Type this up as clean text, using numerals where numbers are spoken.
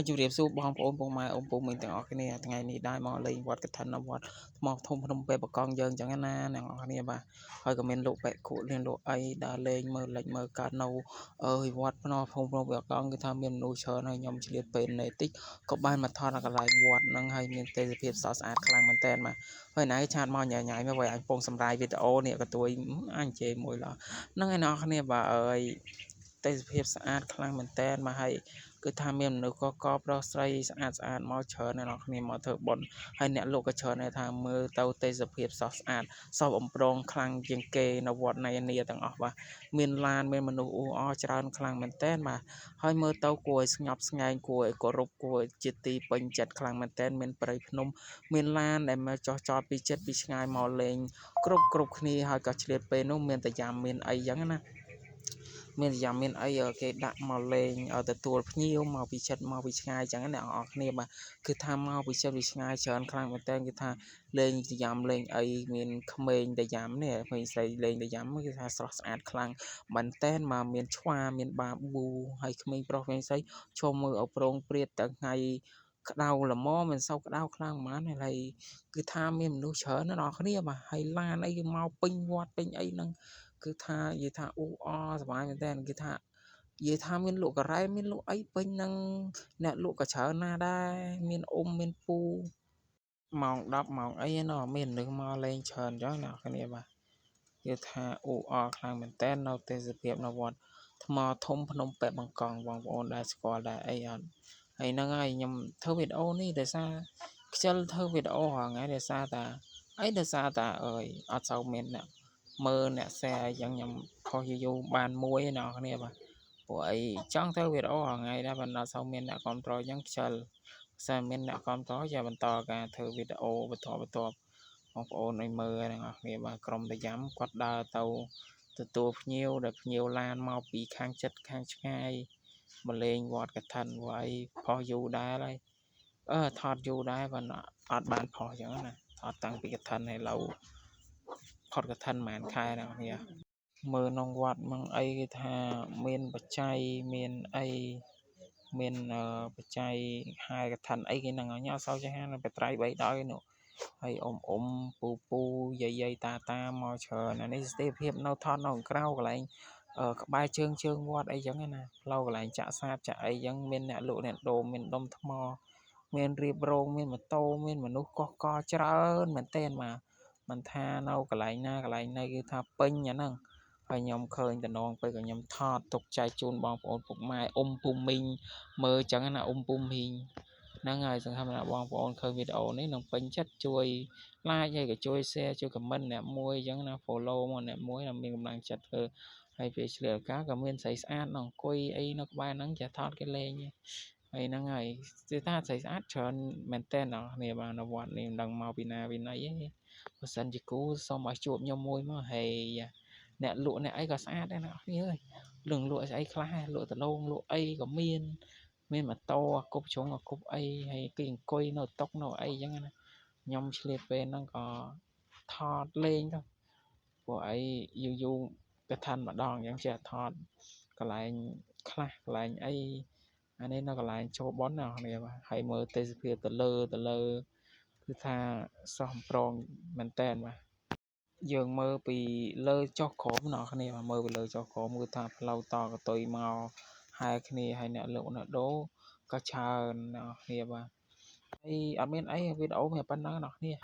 ជម្រាបសួរបងប្អូនពុកម៉ែអ៊ំពូមីងទាំងអស់គ្នាថ្ងៃនេះដែរមកលេងវត្តកឋិនវត្តថ្មធំភ្នំពេបកង់យើងអញ្ចឹងណាអ្នកនរគ្នាបាទហើយក៏មានលោកបែកគក់មានលោកអីដើរលេងមើលលិចមើលកើតនៅអើយវត្តភ្នំធំភ្នំពេបកង់គឺថាមានមនុស្សច្រើនហើយខ្ញុំឆ្លៀតពេលនេះតិចក៏បានមកថតនៅកន្លែងវត្តហ្នឹងហើយមានទេសភាពស្រស់ស្អាតខ្លាំងមែនតើបាទហើយណៃឆាតមកញ៉ៃញ៉ៃមកបើអញពងសម្រាយវីដេអូនេះក៏ទួយអញជេរមួយឡោះហ្នឹងឯអ្នកនរគ្នាបាទអើយទេសភាពស្អាតខ្លាំងមែនតើមកហើយគឺថាមានមនុស្សកកប្រុសស្រីស្អាតស្អាតមកច្រើនអ្នកនរគ្នាមកធ្វើបុណ្យហើយអ្នកលោកក៏ច្រើនដែរថាមើលទៅទេសភាពស្រស់ស្អាតសពអំប្រងខ្លាំងជាងគេនៅវត្តនៃនាទាំងអស់បាទមានឡានមានមនុស្សអ៊ូអរច្រើនខ្លាំងមែនតើបាទហើយមើលទៅគួរឲ្យស្ងប់ស្ងែងគួរឲ្យគោរពគួរឲ្យជាទីពេញចិត្តខ្លាំងមែនតើមានព្រៃភ្នំមានឡានដែលមកចោះចតពីចិត្តពីឆ្ងាយមកលេងគ្រប់គ្រប់គ្នាហើយក៏ឆ្លៀតពេលនោះមានតែយ៉ាំមានអីចឹងណាមានយ៉ាងមានអីគេដាក់មកលេងទទួលភ្ញៀវមកពីចិត្តមកពីឆ្ងាយចឹងណាអ្នកនរគ្នាបាទគឺថាមកពីចិត្តពីឆ្ងាយច្រើនខ្លាំងមែនតើគឺថាលេងយ៉ាំលេងអីមានក្មេងតែយ៉ាំនេះក្មេងស្រីលេងតែយ៉ាំគឺថាស្រស់ស្អាតខ្លាំងមែនតើមកមានឆ្វាមានបាប៊ូហើយក្មេងប្រុសក្មេងស្រីឈុំមើលឲ្យប្រងព្រាតទាំងថ្ងៃក្តៅល្មមមិនសូវក្តៅខ្លាំងហ្មងហើយគឺថាមានមនុស្សច្រើនណាស់អ្នកគ្នាបាទហើយឡានអីគឺមកពេញវត្តពេញអីហ្នឹងគឺថានិយាយថាអ៊ូអរសប្បាយមែនតើគឺថានិយាយថាមានលក់ការ៉េមានលក់អីពេញហ្នឹងអ្នកលក់ក៏ច្រើនណាស់ដែរមានអ៊ំមានពូម៉ោង10ម៉ោងអីណោះមានមនុស្សមកលេងច្រើនអញ្ចឹងអ្នកគ្នាបាទគឺថាអ៊ូអរខ្លាំងមែនតើនៅទេសភាពនៅវត្តថ្មធំភ្នំពេបង្កង់បងប្អូនដែលស្គាល់ដែរអីអត់ហើយហ្នឹងហើយខ្ញុំធ្វើវីដេអូនេះដោយសារខ្ជិលធ្វើវីដេអូរាល់ថ្ងៃដោយសារតាអីដោយសារតាអើយអត់សូវមានអ្នកមើលអ្នក share អញ្ចឹងខ្ញុំខុសយូរៗបានមួយអ្នកគ្នាបាទព្រោះអីចង់ធ្វើវីដេអូរាល់ថ្ងៃដែរប៉ុន្តែអត់សូវមានអ្នកគ្រប់គ្រងអញ្ចឹងខ្ជិលខ្សែមានអ្នកគ្រប់គ្រងជាបន្តការធ្វើវីដេអូបន្តបន្ទាប់បងប្អូនឲ្យមើលទាំងអស់គ្នាបាទក្រុមតាយ៉ាំគាត់ដើរទៅទទួលភ្ញៀវដែលភ្ញៀវឡានមកពីខាងចិត្តខាងឆ្ងាយមកលេងវត្តកឋិនព្រោះអីផុសយូរដែរហើយអឺថតយូរដែរប៉ុន្តែអត់បានផុសអញ្ចឹងណាថតតាំងពីកឋិនហើយឡូវផុតកឋិនប្រហែលខែអ្នកគ្នាមើលក្នុងវត្តមកអីគេថាមានបច្ច័យមានអីមានបច្ច័យហែកឋិនអីគេហ្នឹងញ៉ាំអត់សូវចេះហៅបត្រៃបីដោយនោះហើយអ៊ំអ៊ំពូពូយាយយាយតាតាមកច្រើនអានេះស្ថិរភាពនៅថតនៅក្រៅកន្លែងក្បែរជើងជើងវត្តអីចឹងណាផ្លូវកន្លែងចាក់សាបចាក់អីចឹងមានអ្នកលក់អ្នកដូរមានដុំថ្មមានរៀបរោងមានម៉ូតូមានមនុស្សកកកច្រើនមែនទែនបាទមិនថានៅកន្លែងណាកន្លែងណីគឺថាពេញអាហ្នឹងហើយខ្ញុំឃើញតំណងពេលក៏ខ្ញុំថតទុកចែកជូនបងប្អូនពុកម៉ែអ៊ំពូមីងមើលចឹងណាអ៊ំពូមីងហ្នឹងហើយសង្ឃឹមថាបងប្អូនឃើញវីដេអូនេះនឹងពេញចិត្តជួយ like ហើយក៏ជួយ share ជួយ comment អ្នកមួយអញ្ចឹងណា follow មកអ្នកមួយដើម្បីមានកម្លាំងចិត្តធ្វើហើយពេលឆ្លៀតឱកាសក៏មានស្រីស្អាតនៅអង្គុយអីនៅក្បែរហ្នឹងចេះថតគេលេងហើយហ្នឹងហើយគឺថាស្រីស្អាតច្រើនមែនតើអ្នកគ្នាបាទនៅវត្តនេះមិនដឹងមកពីណាពីណីទេបើសិនជាគូសូមឲ្យជួបខ្ញុំមួយមកហើយអ្នកលក់អ្នកអីក៏ស្អាតដែរអ្នកគ្នាអើយលឹងលក់ស្អីខ្លះលក់ដលងលក់អីក៏មានមានម៉ូតូអាគប់ជ្រុងអាគប់អីហើយគេអង្គុយនៅតុនៅអីចឹងណាខ្ញុំឆ្លៀតពេលហ្នឹងក៏ថតលេងទៅព្រោះអីយូរយូរកឋិនម្ដងអញ្ចឹងចេះថតកន្លែងខ្លះកន្លែងអីអានេះនៅកន្លែងចូលបុណ្យណាអ្នកបាទហើយមើលទេសភាពទៅលើទៅលើគឺថាសោះប្រងមែនតែនបាទយើងមើលពីលើចុះក្រោមអ្នកគ្នាបាទមើលពីលើចុះក្រោមគឺថាផ្លូវតកតុយមកហែគ្នាហើយអ្នកលោកអ្នកដូក៏ច្រើនអ្នកគ្នាបាទហើយអត់មានអីវីដេអូមានប៉ុណ្ណឹងអ្នកគ្នា។